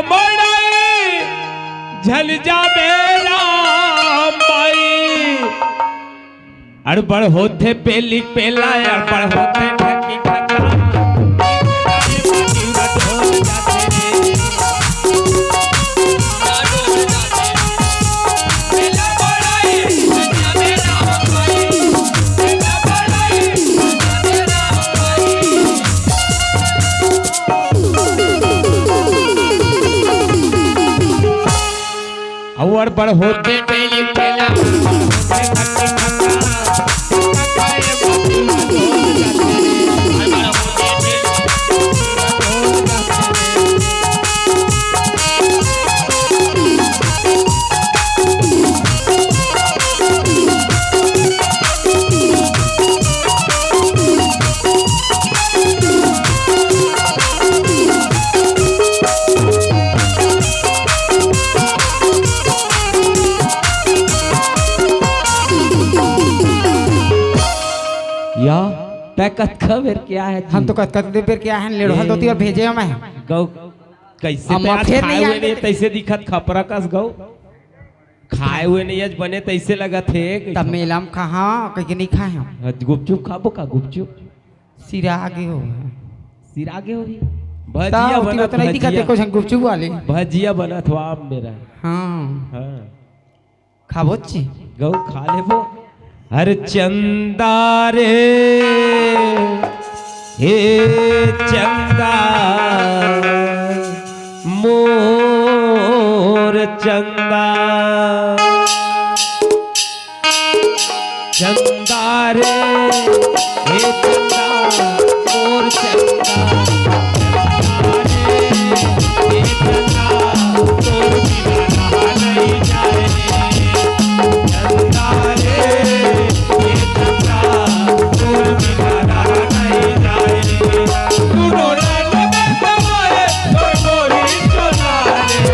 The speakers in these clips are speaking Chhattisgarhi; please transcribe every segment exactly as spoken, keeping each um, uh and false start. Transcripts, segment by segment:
मड़ई झल जाबे राम माई। अड़बड़ होथे पेली पेला, अड़बड़ होथे ढकी ढका। अउ अड़बड़ होथे पेली पेला। या, तै कतका बेर के आए हस? हम तो कतका बेर के आए हन, लेड़ोहल धोती अउ भेजे हवं मैं। गऊ, कइसे अब तै आज मफेर खाए नइ हुए आए। नइ, तइसे दिखत खपरा कस गऊ। खाए हुए नइ, आज बने तइसे लगत हे। तब मेला म कहाँ कहिके नइ खाए हंव। आज गुपचुप खाबो का गुपचुप? सिरा गे हो। सिरा गे होही। भजिया त ओती बनत, तो नइ दिखत हे, भजिया। कुछ गुपचुप वाले। भजिया बनत हो आप मेरा। हाँ। हाँ। खाबो ची? गऊ खा लेबो। हर चंदा रे, हे चंदा, मोर चंदा। चंदा रे, हे चंदा, मोर चंदा। चंदा रे, हे चंदा, तोर बिना रहा नहीं जाए। चंदा रे, हे चंदा, तोर बिना रहा नहीं जाए। तू डोला डोला कमाए, तोर डोरी चला रे।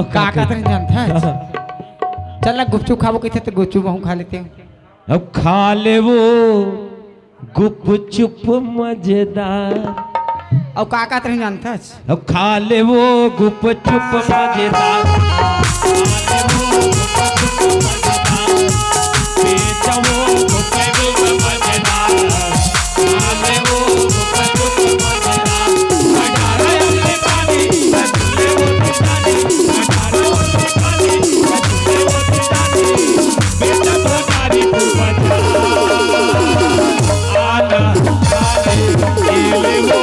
का कहत रहे जानत हस? चल ना, गुपचुप खाबो कहिथे त गुपचुप महूं खा लेतेंव। अब खा लेबो गुपचुप मजेदार। अउ का कहत रहे जानत हस? अब खा लेबो गुपचुप मजेदार। खा लेबो गुपचुप मजेदार। बेचबो गुपचुप मजेदार। खा लेबो गुपचुप मजेदार। अठारह अमली पानी, रस लेबो तू जानी। अठारह अमली पानी, रस लेबो तू जानी। बेचबो गाजीपुर बाजार। आना, आना, ले लेबो।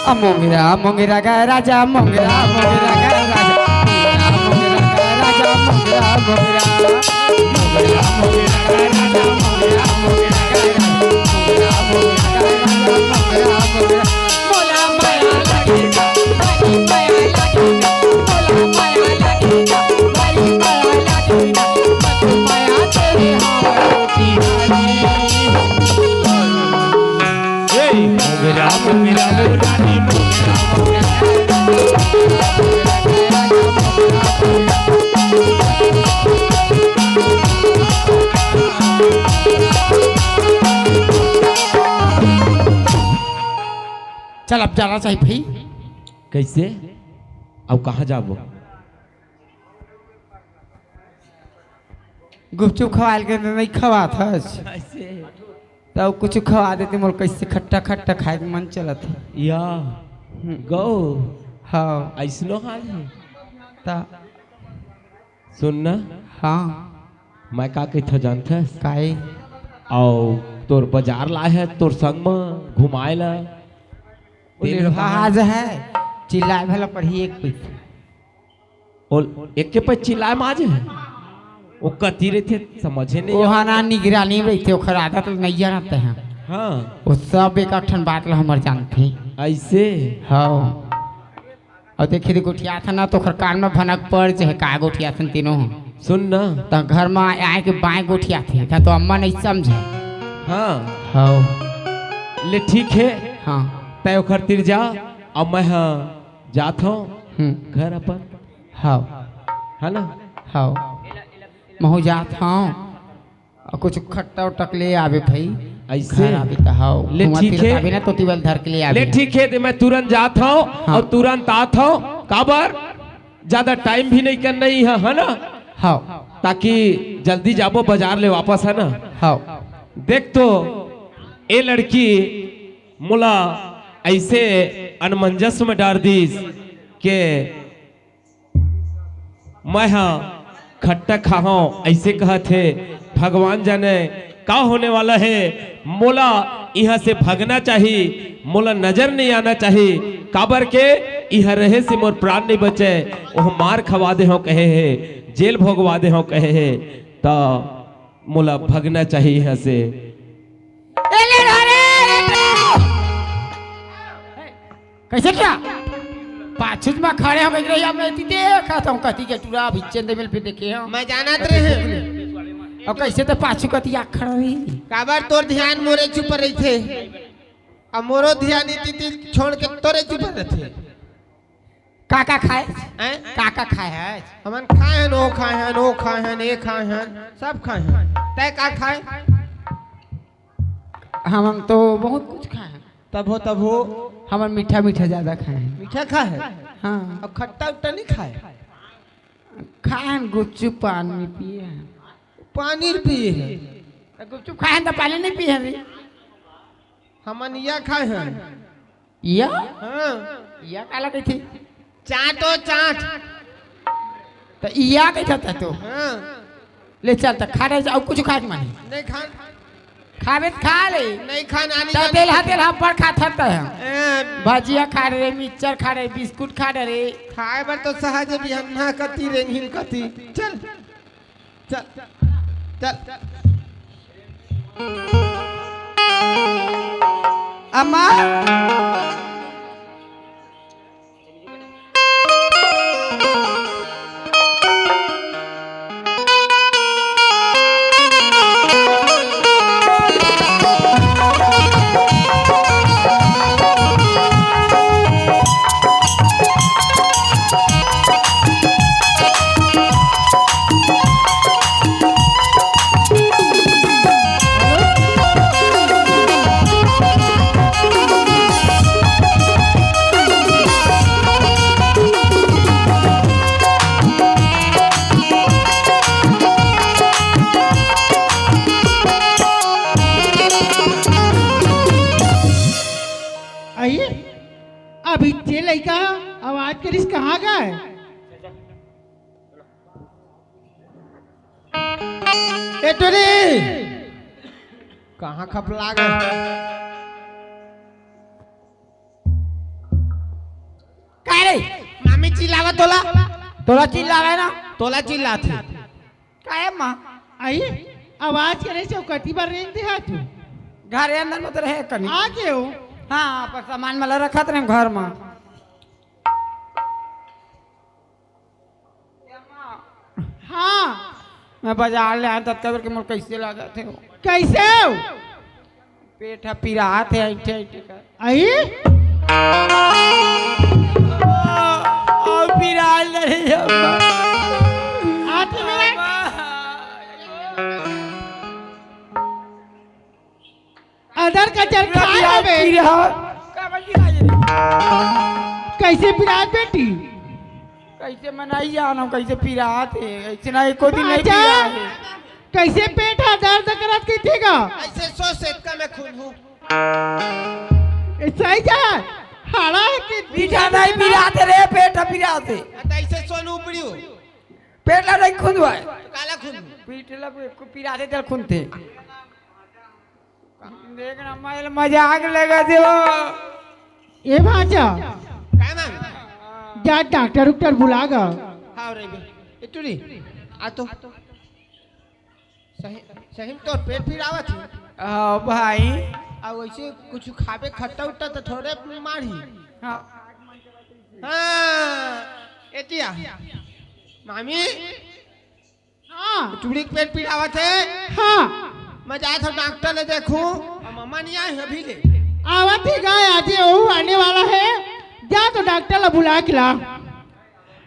आ मोंगरा, मोंगरा गा राजा, मोंगरा, मोंगरा गा राजा, मोंगरा, मोंगरा गा राजा, मोंगरा, मोंगरा। मोंगरा, मोंगरा गा राजा, मोंगरा, मोंगरा गा राजा, मोंगरा, मोंगरा गा राजा, मोंगरा, मोंगरा। मोला माया लागे ना, माया लागे ना, मोला माया लागे ना, माया लागे ना, मत माया तेरे हाथ की रानी। ए, मोंगरा, मोंगरा, मोंगरा, मोंगरा। चल, अब जाना चाहिए भाई। कैसे? अब कहाँ जाबो? गुपचुप खवाल के तो नहीं खवात हस। कैसे? तब कुछ खवा देते, मोर कैसे खट्टा खट्टा खाए के मन चलत है। या हम्म। गो। हाँ। ऐसनो हाल है। ता सुन ना। हाँ। मैं का कहथो जानथस? काहे? अउ तोर बाजार लाए है, तोर संग म घुमाए ला। वो तेल निरभा कहाँ? आज है, चिल्लाए भला पड़ही एक पीठ। ओ, एक के पे चिल्लाए म आज है। वो कती रहिथे, समझे नहीं। ओहा ना निगरानी रहिथे, ओखर आदत ल नइया रहते हैं। हाँ। वो सब एक ठन बात ला हमर जानथे। ऐसे? हाँ। अउ देखे दे गोठियाथन ना, तो ओखर कान म भनक पड़ जाए, का गोठियाथन तीनों ह। सुन ना। त घर म आए के बाएं गोठियाथे, त तो अम्मा नहीं समझे। हाँ। हव। ले ठीक है। हाँ। तय ओखर तीर जा, अब मैं ह जात हव हम्म। घर अपन। हव। है ना? हव। महू जात हव। अउ कुछ खट्टा उट्टा के ले आबे भाई। ऐसे? घर आबे त हव। ले घुमा ठीक फिरत है। आबे ना तो टिबल धर के ले आबे। ले ठीक है, ते मैं तुरंत जात हव हाँ। अउ तुरंत आत हव। काबर? ज्यादा टाइम भी नहीं करना ही है, है ना? हव। ताकि जल्दी जाबो बाजार ले वापस, है ना? हव। देख तो, ए लड़की मोला ऐसे अनमंजस में डार दीस के मैं ह खट्टा खाहूं, ऐसे कहत हे। भगवान जाने का होने वाला है। मोला इहां से भगना चाही, मोला नजर नहीं आना चाही, काबर के इहां रहे से मोर प्राण नहीं बचे। ओह मार खवा दे हो कहे हे, जेल भोगवा दे हो कहे हे, त मोला भगना चाही इहां से। ए ले रे, ए ले। कैसे क्या? पाछू म खड़े हो गए, अब मैं एती देखत हूँ, कती के टूरा बिच्चन दे मिल पे देखे हो। मैं जानत रहे। अउ कैसे तो पाछू कती आ खड़ा रही। काबर तोर ध्यान मोरे चुप रहिथे, अब मोरो ध्यान इति ती छोड़ के तोरे चुप रहथे। का का खाए? हैं? का का खाए है? हमन खाए हन, ओ खाए हन, ओ खाए हन, ए खाए हन, सब खाए हन। तय का खाए? हमन तो बहुत कुछ खाए हन। तभो, तभो। हमन मीठा, मीठा ज्यादा खाए हन। मीठा खाए है? हाँ। अउ खट्टा उट्टा नहीं खाए? खाए हन, गुपचुप पानी पिए हन। पानी पिए है? त गुपचुप खाए हन त पानी नहीं पिए हन रे। हमन इया खाए हन। इया? हाँ। इया काला कहिथे? चाट ओ चाट। त इया कहिथे त तो। हाँ। ले चल त खा रहे, अउ कुछ खाए के माने? नहीं खान। खाबे त खा ले। नहीं खान आनी त जानी तेलहा, कुछ। तेलहा पर खात हत है। ए, भजिया खा रहे, मिक्सचर खा रहे, बिस्कुट खा रहे। खाए बर तो सहज बिहन्ना कती, रेंगिन कती। चल। चल, चल। अम्मा। अई, अभी जे लइका आवाज करिस, कहाँ गए? ए टुरी, कहाँ खपला गए? का रे? मामी चिल्लावा तोला। तोला चिल्लावे ना? तोला चिल्लाथे। काहे माँ? आई, आवाज करे से कति बार रेंग दे हा तू? घर अंदर में तो रहे कनी। आ गए हो? हाँ, पर सामान मला रखत रहे घर में। हाँ। मैं बाजार ले आया, तब तक के मोर कैसे लागत हे वो। कैसे हो? पेट ह पिरात हे, ऐठे, ऐठे कर। आई? ओ, ओ, पिराल नहीं है। आठ मिनट। अदर का जर खा पिराल, लेबे। पिराल। का बन गिरा ये? कइसे पिरात बेटी? कइसे मैं नइ जानव, कइसे पिरात हे, अइसे ना एको दिन नइ अच्छा। पिरात हे। कइसे पेट ह दर्द करत कहिथे गा? अइसे सोच, सेतका में खून हूँ। ए, सही जा, हाड़ा हे कि पीठा नइ पिरात हे रे, पेट ह पिरात हे। आ, त अइसे सोन उपड़ियो। पेट ला नइ खून होय। त काला खून? पीठ ला पिरात हे, तेला खून थे। देख ना, मैं मजाक लगा दे वो। ए भांचा। काय मामी? जा डॉक्टर उक्टर बुला गा। हाँ रे बे। ए टुरी, आ तो। सही, सही में तोर पेट पिरावत हे? हाँ भाई। आ वइसे कुछ खाबे खट्टा उट्टा त थोरे मारही। हाँ। हाँ, एतिया। मामी। हाँ। टुरी के पेट पिरावत हे? हाँ। मैं जात हूँ डॉक्टर ले देखूँ। अउ मम्मा नइ आए हे अभी ले। आवत हे गा, आजे ओहू आने वाला हे। जा तो डॉक्टर ला बुला के ला।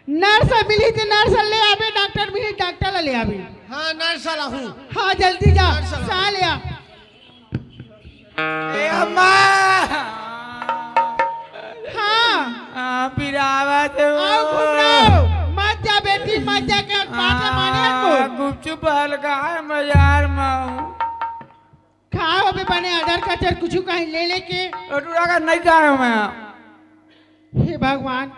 नर्स मिलही त नर्स ले आबे, डॉक्टर मिलही डॉक्टर ले आबे। हाँ, नर्स ला हूँ। हाँ, जल्दी जा, नर्स ला। सा ले आ। ए अम्मा। हाँ। हाँ, पिरावत हे वो। आओ घुमराव, मत जा बेटी, मत जा के बात ला माने को। हाँ, गुपचुप हल्का हे बाजार में। खाव अबे बने अदर कचर कुछु कहीं ले लेके। ओ टुरा का नइ खाय हूँ मैं। हे भगवान,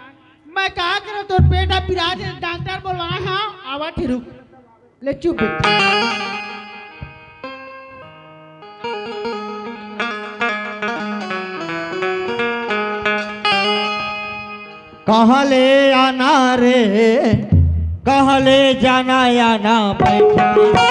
मैं का करंव, तोर पेट ह पिरात हे, डॉक्टर बोलवाय हंव, आवत हे रुक। ले चुप बेटी। कहाँ ले आना रे, कहाँ ले जाना, आना बैठ ले।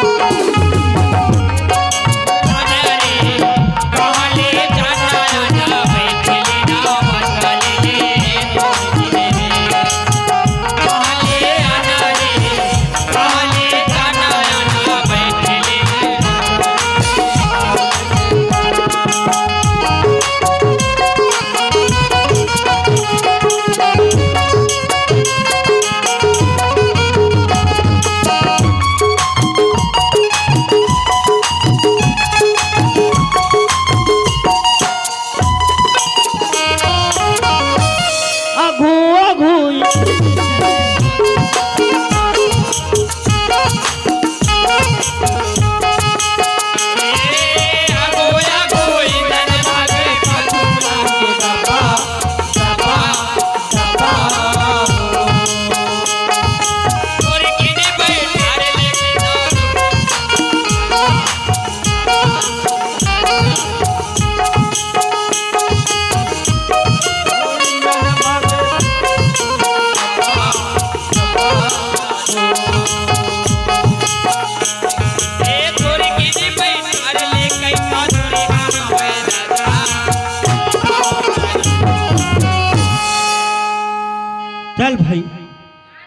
चल भाई।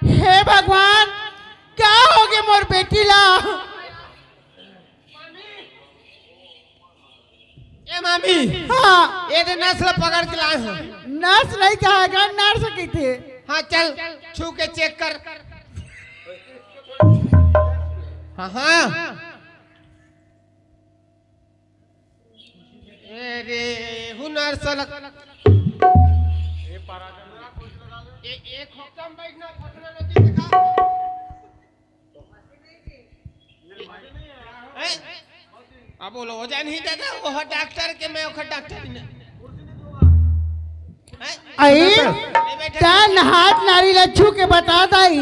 हे भगवान, का होगे मोर बेटी ला? ए मामी। हाँ। ए दे नस ला पकड़ के लाय हंव। नस नइ कहे गा, नर्स कहिथे। हाँ, चल, छू के चेक कर। हाँ, हाँ। अरे, हूँ नर्स ला। ए, एक हफ्ता में बैठना, फटना नती देखा। हैं? अब बोलो, हो जाए नहीं दादा, वो डॉक्टर के, मैं ओखर डॉक्टर ही ना। हैं? आई, नहीं बैठा। तैं हाथ नारी ला छू के बता दाई,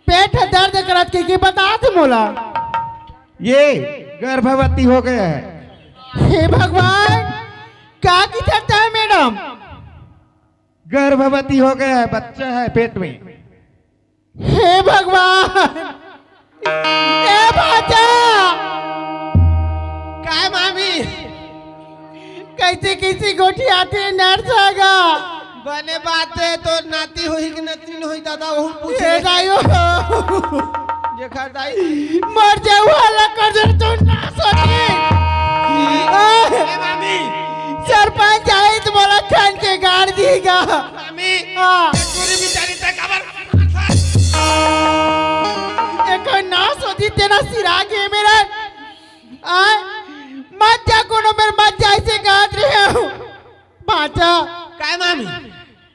पेट दर्द करत कहिके बता दे मोला। ये गर्भवती हो गया है। हे भगवान, का कहिथस तैं मैडम? गर्भवती हो गया है, बच्चा है पेट में। हे भगवान, ए भांचा! काय मामी? कइसे कइसे गोठियाथे नर्स ह गा? बने बात हे, तोर नाती होही कि नतनी होही दादा, ओहू पूछ ले। दाई हो। जेखर दाई। मर जाऊ, हल्ला कर दे तो ना सोचे। ए मामी। सरपंच आही त मोला छन के गाड़ दिही गा। मामी। हाँ। पूरी बिचारी तक खबर। एकर नास होती तेना सिरा के मेरा। आय, मत जा कोनो मेर, मत जा, अइसे कहत रहेंव। भांचा। का ए मामी,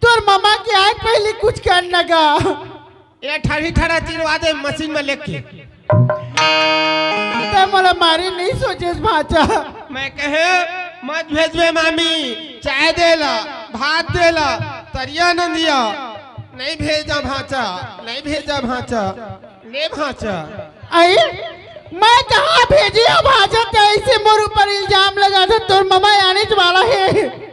तोर ममा के आए के पहिली कुछ कर लगा। ए ठरही ठरा चिरवा दे मशीन में लेके। ते मोला मारे नहीं सोचेस भांचा। मैं कहे मत भेजबे मामी, चाय दे ला, भात दे ला, तरिया नंदिया। नहीं भेजा भांचा, नहीं भेजा भांचा। ले भांचा। अई, मैं कहाँ भेजी हंव भांचा? ते ऐसे मोर ऊपर इल्जाम लगा था, तोर ममा आने वाला है।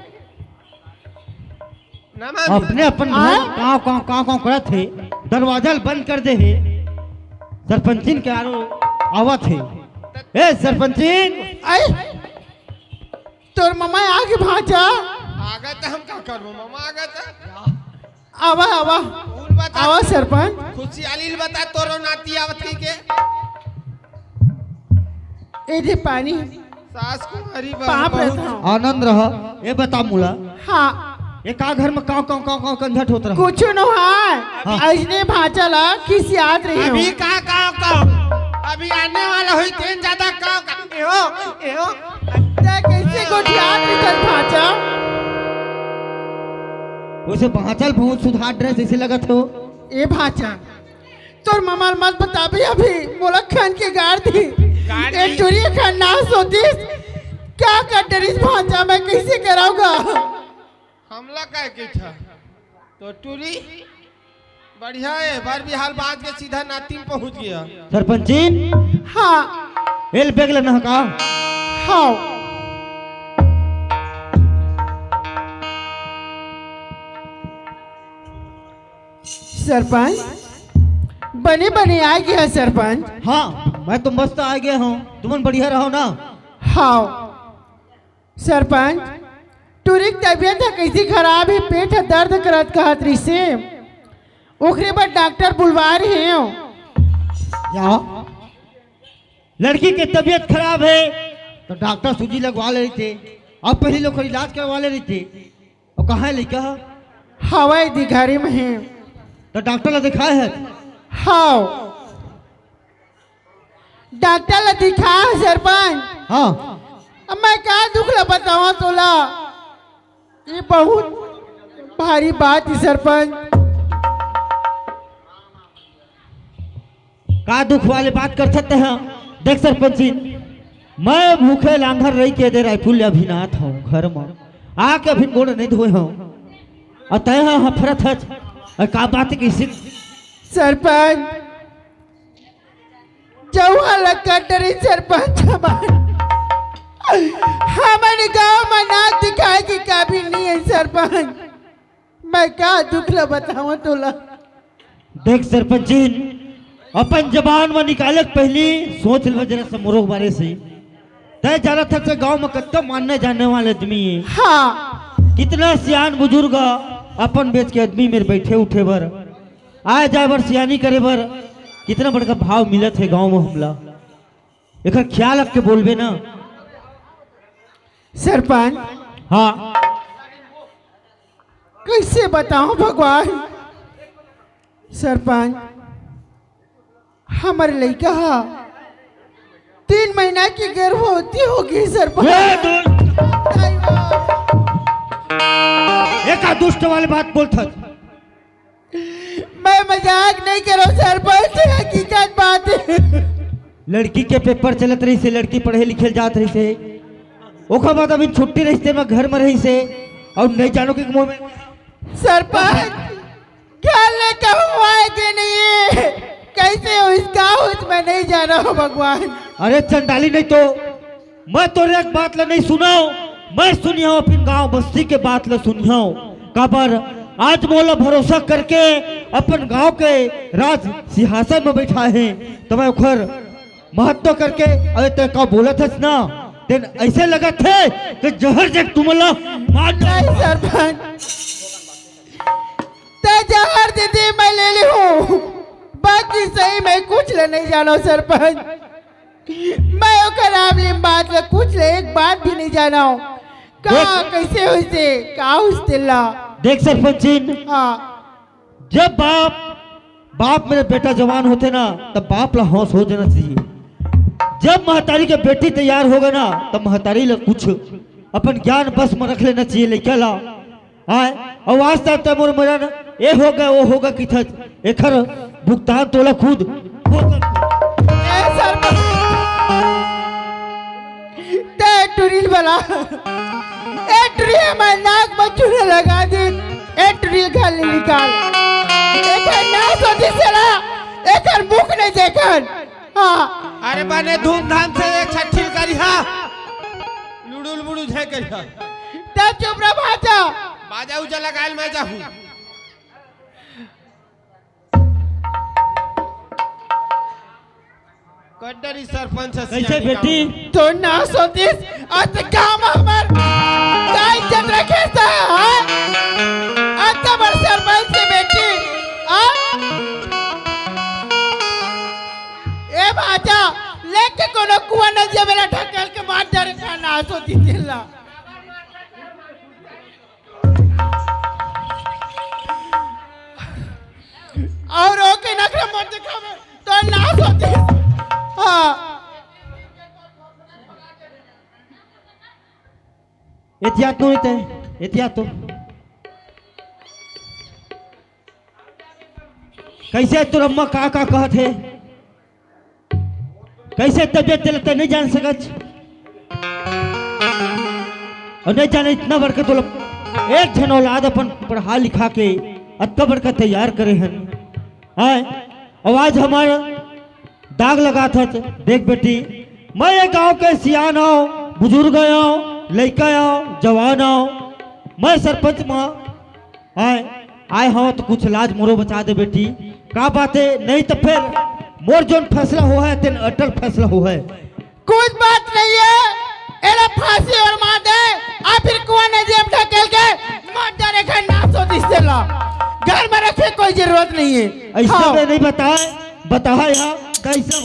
ना मामी। अपने अपन घर हाँ? कांव, कांव, कांव, कांव करत हे, दरवाजा ल बंद कर दे हे। सरपंचिन के आरो आवत हे। ए सरपंचिन। अई, तोर ममा आगे भांचा। आगे त हम का करबो, ममा आगे त। आवा, आवा। उन बता। आवा सरपंच। खुशियाली ल बता, तोरो नाती आवत कहिके। ए दे पानी। सास कुंवारी बा, पाप बहुत रहता हूँ। आनंद रह। ए बता मोला। हाँ। ए का घर में कांव, कांव, कांव, कांव कंझट होत रहा? कुछ न है। हाँ। अइसने भांचा ला खिसियात रही हूँ। अभी का कांव, कांव? अभी आने वाला होही तेन ज्यादा कांव, कांव। ए हो, ए हो। ते कैसे गोठियात रही तन भांचा? वैसे भांचा ल बहुत सुधार ड्रेस ऐसे लगत हो। ए भांचा, तोर ममा ल मत बताबे अभी, मोला खन के गाड़ दी। गाड़ ए दी। टुरी खन नास होतिस, का कर डरिस भांचा, मैं कैसे कराऊंगा? हमला काय के था? तो टुरी बढ़िया है, बार बिहाल बाज के सीधा नाती में पहुंच गया। सरपंचिन। हाँ। एल बेग लेना है का? हाँ। सरपंच, बने बने आ गया सरपंच। हाँ, मैं तो मस्त आ गया हूँ, तुमन बढ़िया रहो ना। हाँ सरपंच, टुरी के तबीयत ह कैसे खराब है, पेट ह दर्द करत कहत रहिसे, ओकरे बर डॉक्टर बुलवा रहे हो। क्या? लड़की के तबीयत खराब है तो डॉक्टर सूजी लगवा ले रहिते, अब पहले लोग इलाज करवा ले रहिते। अउ कहाँ हे लइका ह? हवय दिघारी में हे। त डॉक्टर ला दिखाए हस? हव। डॉक्टर ला दिखाए हस सरपंच। हाँ। अब मैं का दुख ला बतावं तोला? ये बहुत भारी बात हे सरपंच। का दुख वाले बात करथस तेहा? देख सरपंच जी, मैं भूखे लांघर रहि के दे रायपुर ले अभिन आत हंव घर म, आके अभिन गोड़ नइ धोए हंव, अउ तेहा हफरत हस, अउ का बात हे कइसे? सरपंच, जउहा ल कटरी सरपंच हमार, हमन गांव म ना दिखाए के काबिल नइ हे सरपंच। मैं का दुख ल बतावं तोला? देख सरपंचिन, अपन जबान म निकाले के पहिली सोच ले जरा से मोरो बारे से। तैं जानत हस गांव म कतका मानने जाने वाले आदमी हे। हाँ। कितना सियान बुजुर्ग अपन बेच के आदमी मेर बइठे उठे बर, आए जाए बर, सियानी करे बर कितना बड़का भाव मिलत हे गांव म हमला। एकर ख्याल रख के बोलबे ना। सरपंच। हाँ। कइसे बतावं भगवान? सरपंच, हमर लइका ह तीन महीना के गर्भवती हो गे सरपंच। ए, दु-, ए का दुष्ट वाली बात बोलथस? मैं मजाक नइ करंव सरपंच, हकीकत बात हे। लड़की के पेपर चलत रहिसे, लड़की पढ़े लिखे जात रहिसे, ओकर बाद अभी छुट्टी रहिसे, मैं घर म रहिसे, अउ नइ जानो के मुंह में। सरपंच, घर ले कहूँ आए के नइ हे, कइसे होइस, का होइस, मैं नइ जानंव भगवान। अरे चंडाली, नइ तो मैं तोर एक बात ल नइ सुनंव, मैं सुनिहंव अपन गांव बस्ती के बात ल सुनिहंव। काबर आज मोला भरोसा करके अपन गांव के राज सिंहासन म बइठाए हे, त मैं ओखर महत्व करके, अरे तैं का बोलत हस ना, तेन अइसे लगत हे कि जहर दे के तुमन ला मार डालंव। नहीं सरपंच, तैं जहर दे दे, मैं ले लेहूं, बाकी सही मैं कुछ ल नइ जानंव सरपंच। मैं ओकर नाम ले बात ल कुछ ले एक बात भी नइ जानंव। का, देख, कइसे होइसे, का होइस तेला? देख सरपंचिन, हाँ। जब बाप, बाप मेर बेटा जवान होथे ना, तब बाप ला होश हो जाना चाहिए। जब महतारी के बेटी तैयार होगे ना, तब महतारी ला कुछ अपन ज्ञान बस म रख लेना चाहिए लइका ला। आय, अउ आज तक ते मोर मेरन ए होगे, ओ होगे किथस, एखर भुगतान तोला खुद होगे। ए सरपंच, ते टुरी ल बला, ए टुरी हमर नाक म चूना लगा दे, ए टुरी ल घर ले निकाल, एखर नास होतिस ला, एखर मुख नहीं देखन। हाँ। अरे बने धूमधाम से एक छट्ठी करिहा। लुड़ुल बुड़ुल झे करिहा। तब चुप रह भांचा। बाजा उजा लगायल मैं जाहूँ। कड्डरी सरपंच कैसे सियानी बेटी? गाँव। तो नास होतिस, अत काम हमर का इज्जत रखे सा, हाँ? अत बड़ सरपंच के बेटी, हाँ? ए भांचा, लेके कोनो कुआं नदिया मेला ढकेल के मार डारे का नास होतिस तेला। अउ ओके नखरा मत दिखावे, तो नास होतिस। हाँ। एतिया तो नहीं ते, एतिया तो। कैसे तोर अम्मा का का कहत हे? कैसे तबियत तेला ते नहीं जान सकत? अउ नहीं जाने इतना बड़का तोला एक झन औलाद अपन पढ़ा लिखा के अतका बड़का तैयार करे हन। आय, अउ आज हमर दाग लगात हच। देख बेटी, मैं ये गांव के सियान आंव, बुजुर्ग आंव, लइका आंव, जवान आंव। मैं सरपंच म आय, आय हंव तो कुछ लाज मोरो बचा दे बेटी। का बात हे? नहीं तो फिर मोर जोन फैसला होहे, तेन अटल फैसला होहे। कुछ बात नहीं हे, एला फांसी अउ मार दे, अउ फिर कुआं नदिया में ढकेल के मार डारे का नास होतिस तेला। घर में रखे कोई जरूरत नहीं हे। ऐसा हाँ। मैं नहीं बताए, बताए हा कैसे?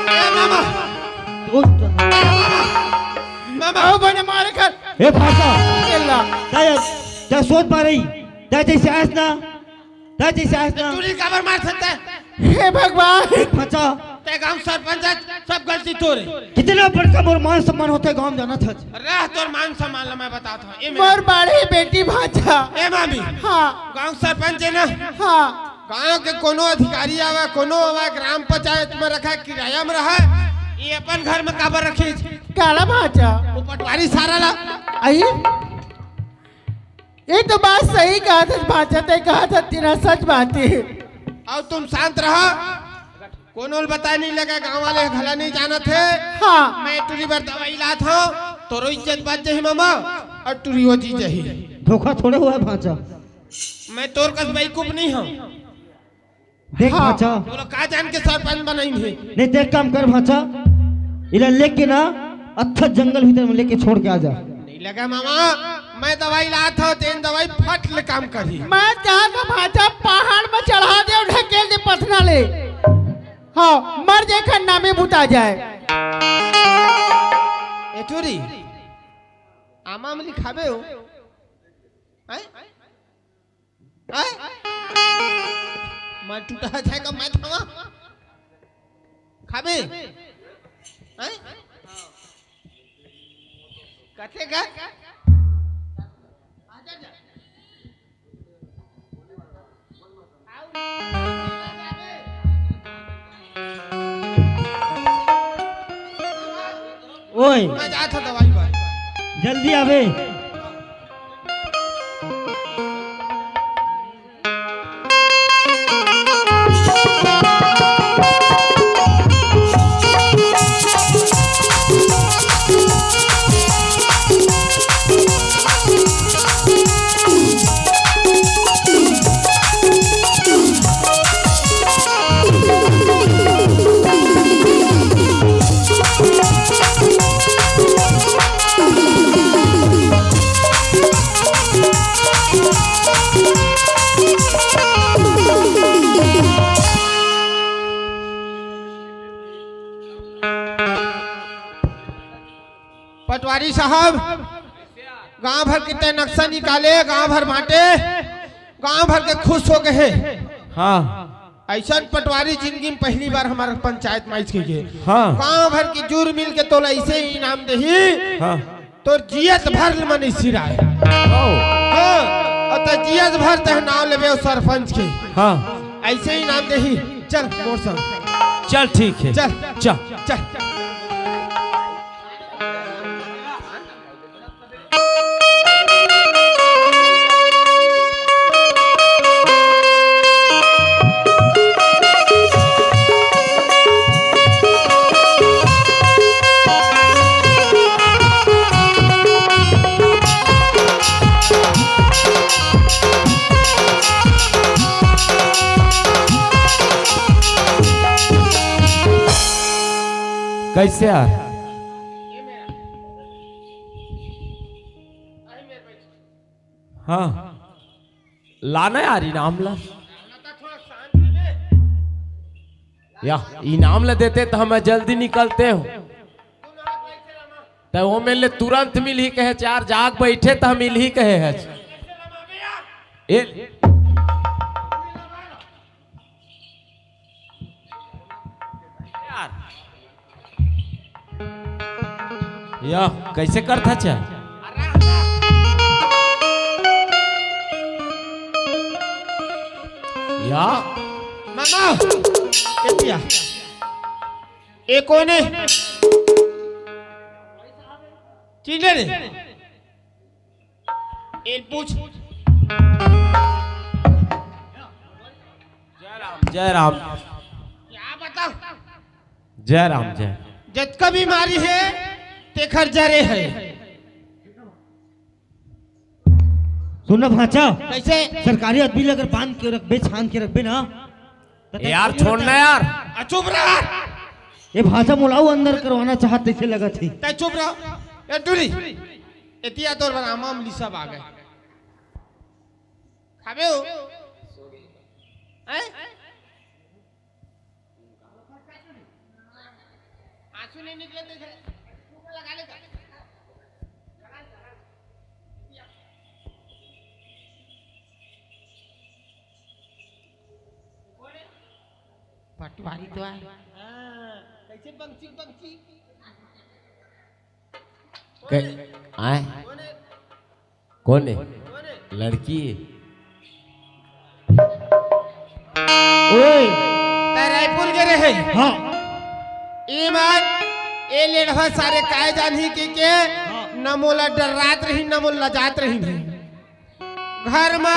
ए मामा, ओ, मामा, अउ बने मारे कर। ए भांचा, तेला। तैं, तैं सोच पा रही, तैं जैसे आस ना, तैं जैसे आस ना। टुरी काबर मार सकता है? हे भगवान। भांचा। ते गांव सरपंच हे, सब गलती तोरे। कितना बड़का मोर मान सम्मान होथे गांव में, जानत हच। रह, तोर मान सम्मान ला मैं बतात हंव। ए मेरा मोर बड़े बेटी भांचा। ए मामी। हाँ। गांव सरपंच हे ना? हाँ। गांव के कोनो अधिकारी आवे, कोनो आवे, ग्राम पंचायत में रखे, किराया में रहे, ये अपन घर में काबर रखिस? काला भांचा। वो पटवारी सारा ला। आई? ये तो बात सही कहत हस भांचा, ते कहत हस तेला सच बात हे। अउ तुम शांत रहा, कोनो ल बताए नहीं लगा, गांव वाले घला नहीं जानत हे। हाँ। मैं टुरी बर दवाई लात हंव, तोरो इज्जत बच जाही मामा, अउ टुरी हो जी जाही। धोखा थोड़े होहे भांचा। मैं तोर कस बेवकूफ नहीं हंव। देख हाँ। भांचा। तोला का जान के सरपंच बनाइन हे? नहीं, देख काम कर भांचा, इला लेके ना अच्छा जंगल भीतर में लेके छोड़ के आ जा। नहीं लगा मामा, मैं दवाई लात हंव, तेन दवाई फट ले काम करही। मैं चाहत हंव भांचा पहाड़ में चढ़ा दे अउ ढकेल दे पथना ले। हाँ, मर जाए, खन्ना में बुता जाए। ए टुरी, आमा अमली खाबे हो? हैं? हैं? मैं टूटा जाएगा, मैं खावा। खाबे? हैं? कथे का? ओए। मैं जात हंव दवाई बर। जल्दी आबे। पटवारी साहब, गांव भर के तैं नक्शा निकाले, गांव भर बांटे, गांव भर के खुश हो गए। हाँ। अइसन पटवारी जिंदगी में पहली बार हमर पंचायत में आइस के। हाँ। गांव भर के जुर मिल के तोला अइसे इनाम देही। हाँ। तोर जियत भर ल मन सिराय। हाँ, अउ त जियत भर तह नाम लेबे ओ सरपंच के। हाँ। अइसे इनाम देही। चल मोर संग। चल ठीक हे। चल। चल। चल। कइसे यार? हाँ, लाना यार इनाम ला। या इनाम ला देते त मैं जल्दी निकलते हूँ। त ओ मेर ले तुरंत मिलही कहे, चार जाग बइठे त मिलही कहे हे। ए, यार। या, कइसे करथा चा? या। मामा, ए पिया। ए कोन हे? चिल्ले रे। एल पूछ। जय राम, जय राम। क्या बताओ? जय राम, जय। जतका बीमारी हे, तेखर जरे हे। सुन ना भांचा, कइसे? सरकारी आदमी ला अगर बांध के रखबे, छान के रखबे ना, त ए यार, छोड़ ना यार। आ, चुप रह। ए भांचा, मोला अउ अंदर करवाना चाहत तइसे लगत हे। तैं चुप रह। ए टूरी, एतिया तोर बर आमा अमली सब आ गे। खाबे ओ? हैं? आंसू नहीं निकले तो इधर लगा ले। पटवारी तो आय। हाँ, कइसे पंछी, पंछी? कै-, आय? कोन हे? लड़की? ओए। तैं रायपुर गे रहे। हाँ। ए मन, ए लेड़वा सारे काय जानही के, के हाँ। न मोला डर्रात रहिन, न मोला लजात रहिन हे। घर म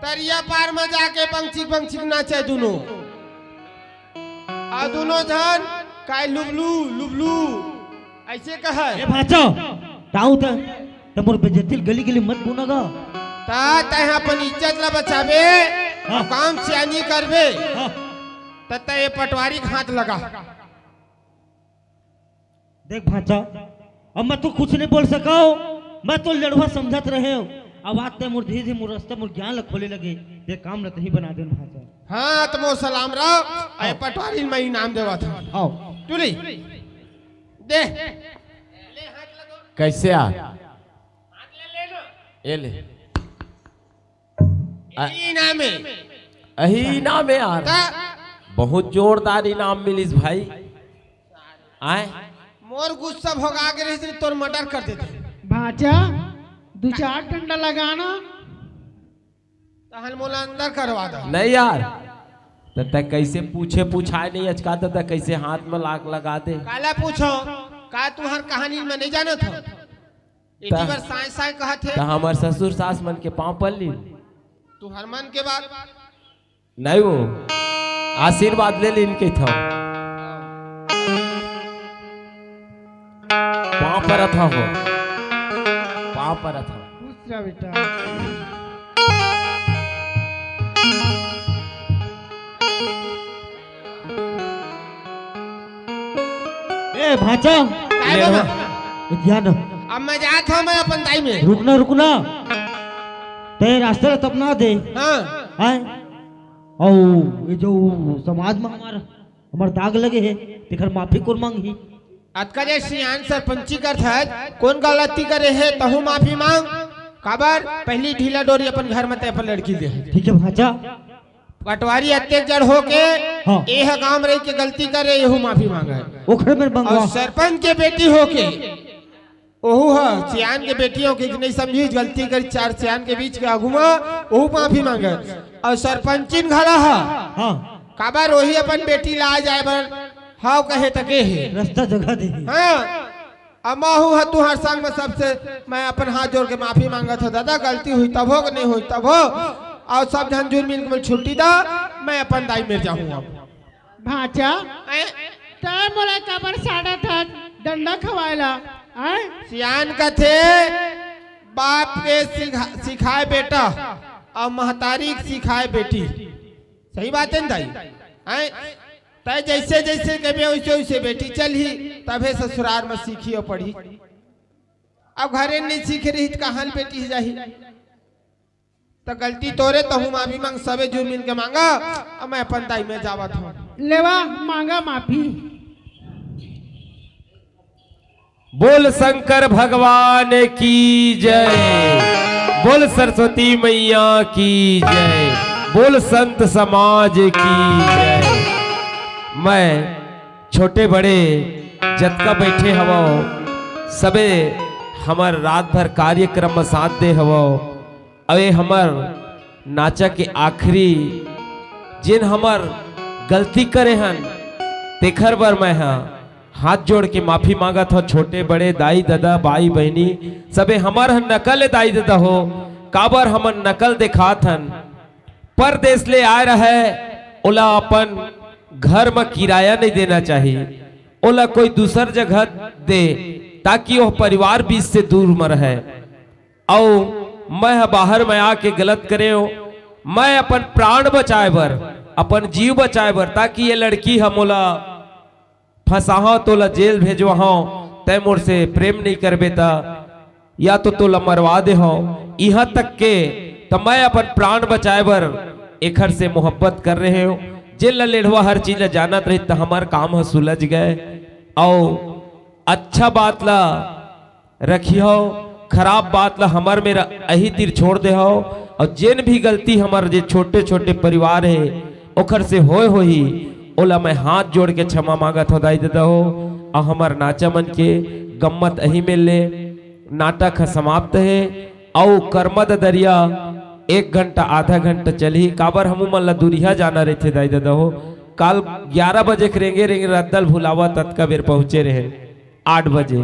तरिया पार म जाके पंछी, पंछी नाचे दुनो। अउ दुनो झन काय लुबलू, लुबलू, अइसे कहय। ए भांचा, ताऊ त, त मोर बेइज्जती ल गली गली मत बोना गा। त तैं अपन इज्जत ला बचाबे, हाँ। काम सियानी करबे, हाँ। त तैं ए पटवारी के हाथ लगा। देख भांचा, अब मैं तो कुछ नहीं बोल सकव, मैं तो लड़वा समझत रहेंव। अब आज तैं मोर धीरे धीरे मोर रस्ता, मोर ज्ञान ला खोले लगे, ये काम ला तहीं बना देन भांचा। हाँ, त मोर सलाम रहो, अउ ए पटवारी ल मैं इनाम देवत हंव। आओ। टूरी, दे। कइसे आ? ए ले। आ- इही इनाम हे। अही इनाम हे यार। त? बहुत जोरदार इनाम मिलिस भाई। आय? मोर गुस्सा भोगा के रहिस, तोर मर्डर कर देते। भांचा, दू चार डंडा लगाना। तहन मोला अंदर करवा दो। नहीं यार, त तैं कइसे पूछे पुछाय नहीं अचका, त तैं कइसे हाथ में लाग लगा दे? काला पूछो, का तुंहर कहानी में नहीं जानत हो? एती त-, बर साँय साँय कहत हे। त हमर ससुर सास मन के पाँव पर ली। तुंहर मन के बात। नहीं वो, आशीर्वाद ले लीन कहिथव। पाँव परत हंव हो। पाँव परत हंव। खुश रह बेटा। ए भांचा, काय बाबा? ए ध्यान। अब मैं जात हंव, मैं अपन दाई में। रुकना, रुकना। तैं रास्ता ला तपना दे। हाँ। हैं? अउ ये जो समाज में हमार, हमार दाग लगे हे, तेकर माफी कोन मांगही? अतका जे सियान सरपंची करथस, कोन गलती करे हे, तहूँ माफी मांग। काबर? पहली ढीला डोरी अपन घर में तैं अपन लड़की ले हे। ठीक हे भांचा। पटवारी अतेक जड़ होके हाँ। एह गांव रही के गलती करे, एहू माफी मांगे। ओखर में मंगवा। अउ सरपंच के बेटी होके, ओहू ह सियान के बेटी होके, नहीं समझी, गलती करी चार सियान के बीच के आगू म, ओहू माफी मांगे। अउ सरपंचिन घला ह, हाँ। काबर ओही अपन बेटी ला जाए बर हाव कहे तके हे। रास्ता जगह दे। हाँ। अब महू ह तुहर संग में सबसे मैं अपन हाथ जोड़ के माफी मांगत हो दादा, गलती हुई तब हो कि नहीं हुई तब हो, अउ सब झन जुर मिल के मोला छुट्टी दा, मैं अपन दाई मेर जाहूं अब। भांचा, ऐ? तै मोला काबर साड़त हस डंडा खवाए ला, ऐ? सियान कथे, बाप के सिखा-, सिखाए बेटा अउ महतारी के सिखाए बेटी। सही बात हे न दाई? ऐ? तै जैसे जैसे कबे वैसे वैसे बेटी चलही, तभे ससुरार में सीखी अउ पढ़ी। अब घरे नहीं सीखे रही त कहाँ ले बेटी जाही? त गलती तोरे, तहूं माफी मांग, सबे जुर मिल के मांगा। अब मैं अपन दाई मेर जावत हूं। लेवा, मांगा माफी। बोल शंकर भगवान की जय, बोल सरस्वती मैया की जय, बोल संत समाज की जय। मैं छोटे बड़े जतका बैठे हवव, सबे हमर रात भर कार्यक्रम म साथ दे हवव। अउ ए हमर नाचा के आखिरी, जेन हमर गलती करे हन, तेखर बर मैं ह हाथ जोड़ के माफी मांगत हव। छोटे बड़े, दाई ददा, बाई बहिनी, सबे हमर ह नकल ए दाई ददा हो, काबर हमन नकल देखात हन। परदेस ले आए रहय, ओला अपन घर म किराया नहीं देना चाही, ओला कोई दूसर जगह दे, ताकि ओह परिवार बीच से दूर म रहय। अउ मैं ह बाहर में आके गलत करेंव, मैं अपन प्राण बचाए बर, अपन जीव बचाए बर, ताकि ये लड़की ह मोला फंसाहव, तोला जेल भेजवाहव, तै मोर से प्रेम नहीं करबे त, या तो तोला मरवा देहव। इहां तक के त मैं अपन प्राण बचाए बर एखर से मोहब्बत कर रहेंव। जेल ला लेढ़वा हर चीज ला जानत रही त हमर काम ह सुलझ गए। अउ अच्छा बात ला रखिहव, खराब बात ला हमर मेर अही तीर छोड़ देहव। अउ जेन भी गलती हमर जे छोटे-छोटे परिवार हे, ओखर से होए होही, ओला मैं हाथ जोड़ के क्षमा मांगत हव दाई ददा हो। अउ हमर नाचा मन के गम्मत अही मेर ले नाटक ह समाप्त हे। अउ करमा ददरिया एक घंटा, आधा घंटा चलही, काबर हमू मन ला दुरिहा जाना रहिथे दाई ददा हो। काल ग्यारह बजे के रेंगे रेंगे रद्दा ल भुलावा, ततका बेर पहुंचे रहे आठ बजे।